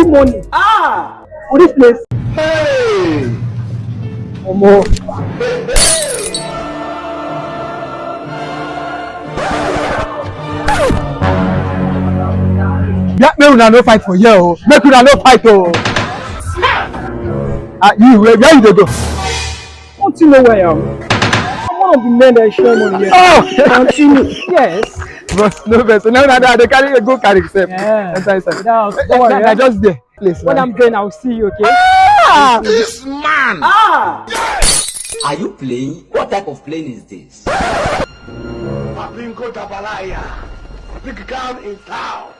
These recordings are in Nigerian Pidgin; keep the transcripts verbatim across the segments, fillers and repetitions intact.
Money. Ah! For this place. Hey! Omo. Yeah, make una no fight for here o. Make una no fight o. Ah, you, where, where you dey go? Continue where I am. I'm one of the men that share money here. Oh! Continue. Yes. But no vex. Now that they carry go carry sef. Yeah. Enter inside. Without, don't worry, I just there. Please, when I'm done, I'll see you, okay? Ah! This man! Ah! Are you playing? What type of playing is this? Babingo Dabalaya, big gun in town.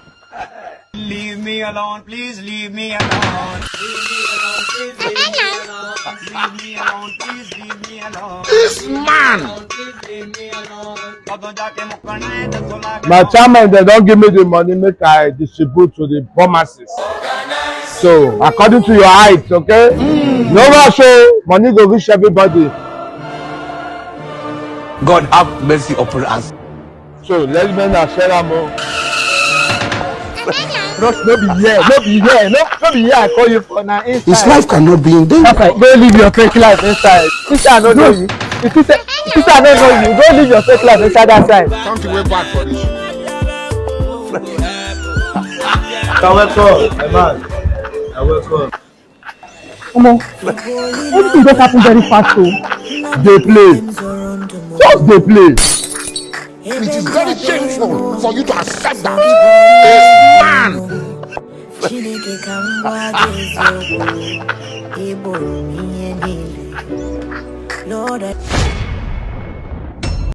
Leave me alone, please leave me alone. Leave me alone, please leave me alone. Leave me alone, please leave me alone. This man! My chairman, they don't give me the money, make I distribute to the poor masses. So, according to your height, okay? No rush, oh, money go reach everybody. God have mercy upon us. So, let me now share am o. Bros, no be here, no be here, no, no be here I call you for, na inside. His life cannot be in danger. Papa, go live your fake life inside. Sister, I no know you. If you say, sister, I no know you. Go live your fake life inside that side. Something wey bad for this. You're welcome, my man. You're welcome. Omo, everything just happen very fast o. Dey play. Just dey play. It is very shameful for you to accept that. This man. Chineke ka m gwa gị eziokwu, ị bụrụ m ihe niile. Lord, I